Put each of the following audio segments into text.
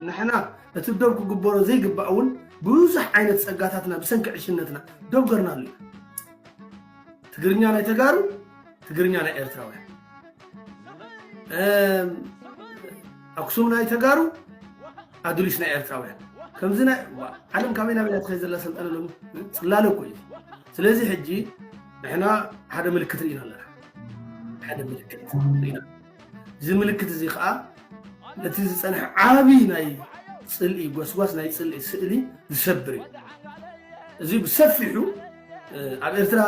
ንሕና እቲ ዶብ ክግበሮ ዘይግባእ እውን ብዙሕ ዓይነት ጸጋታትና ብሰንኪ ዕሽነትና ዶብ ገርናሉ ኢና። ትግርኛ ናይ ተጋሩ፣ ትግርኛ ናይ ኤርትራውያን፣ ኣክሱም ናይ ተጋሩ፣ ኣዱሊስ ናይ ኤርትራውያን። ከምዚ ናይ ዓለም ካበይ ናበይ ትኸይ ዘላ ሰልጠነ ሎሚ ጽላለ እኮ እዩ። ስለዚ ሕጂ ንሕና ሓደ ምልክት ርኢና ኣለና። ሓደ ምልክት ርኢና። እዚ ምልክት እዚ ከዓ ነቲ ዝጸንሐ ዓቢ ናይ ጽልኢ ጎስጓስ፣ ናይ ጽልኢ ስእሊ ዝሰብር እዩ። እዚ ብሰፊሑ ኣብ ኤርትራ፣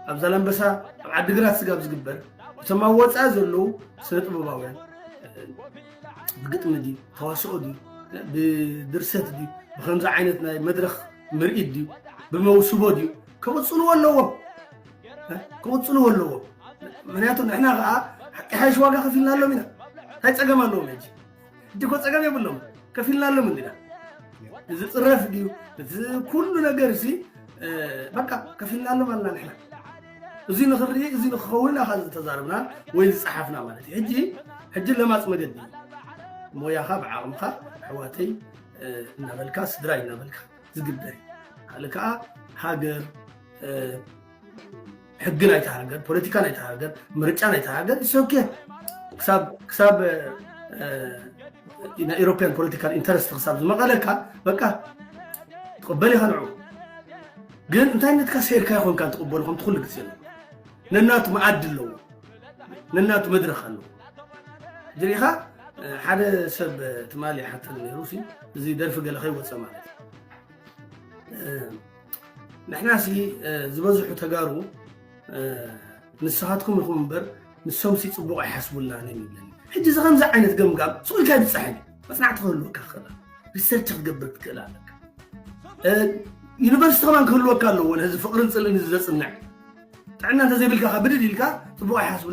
ኣብ ዛላምበሳ፣ ኣብ ዓዲግራት ስጋብ ዝግበር፣ እቶም ኣብ ወፃኢ ዘለዉ ስነ ጥበባውያን፣ ብግጥሚ ድዩ፣ ተዋስኦ ድዩ፣ ብድርሰት ድዩ፣ ብከምዚ ዓይነት ናይ መድረኽ ምርኢት ድዩ፣ ብመውስቦ ድዩ፣ ክቕፅልዎ ኣለዎም። ክቕፅልዎ ኣለዎም። ምክንያቱ ንሕና ከዓ ሓቂ ሓይሽ ዋጋ ከፊልናሎም ኢና። እንታይ ፀገም ኣለዎም? ሕጂ ሕጂ እኮ ፀገም የብሎም፣ ከፊልናሎም እንዲና። እዚ ፅረፍ ድዩ፣ እዚ ኩሉ ነገር ሲ በቃ ከፊልናሎም ኣለና ንሕና። እዚ ንክርኢ፣ እዚ ንክኸውን ኢና ካብ ዝተዛረብና ወይ ዝፀሓፍና ማለት እዩ። ሕጂ ሕጂ ለማፅ መገዲ ሞያኻ ብዓቕምኻ ኣሕዋተይ እናበልካ፣ ስድራይ እናበልካ ዝግበር እዩ። ካልእ ከዓ ሃገር፣ ሕጊ ናይታ ሃገር፣ ፖለቲካ ናይታ ሃገር፣ ምርጫ ናይታ ሃገር ይሰብክ። ክሳብ ክሳብ ናይ ኢሮፒያን ፖለቲካል ኢንተረስት ክሳብ ዝመቐለካ በቃ ትቕበል ኢኻ ንዑ። ግን እንታይነትካ ሰይርካ ይኾንካ ትቕበሉ ከምቲ ኩሉ ግዜ ኣሎ። ነናቱ መኣዲ ኣለዎ፣ ነናቱ መድረኽ ኣለዎ። ድሪኻ ሓደ ሰብ ትማሊ ሓተን ነይሩ ሲ፣ እዚ ደርፊ ገለ ከይወፀ ማለት እዩ። ንሕና ሲ ዝበዝሑ ተጋሩ ንስኻትኩም ኢኹም እምበር ንሶም ሲ ፅቡቕ ኣይሓስቡልናን እዮም ይብለኒ። ሕጂ እዚ ከምዚ ዓይነት ገምጋም ስቕ ኢልካ ይብፃሕ እዩ። መፅናዕቲ ክህልወካ ክኽእል፣ ሪሰርች ክትገብር ክትክእል ኣለካ። ዩኒቨርሲቲ ከማን ክህልወካ ኣለዎ፣ ነዚ ፍቕርን ፅልእን እዚ ዘፅንዕ። ጥዕና እንተዘይብልካ ብድድ ኢልካ ፅቡቕ ኣይሓስቡ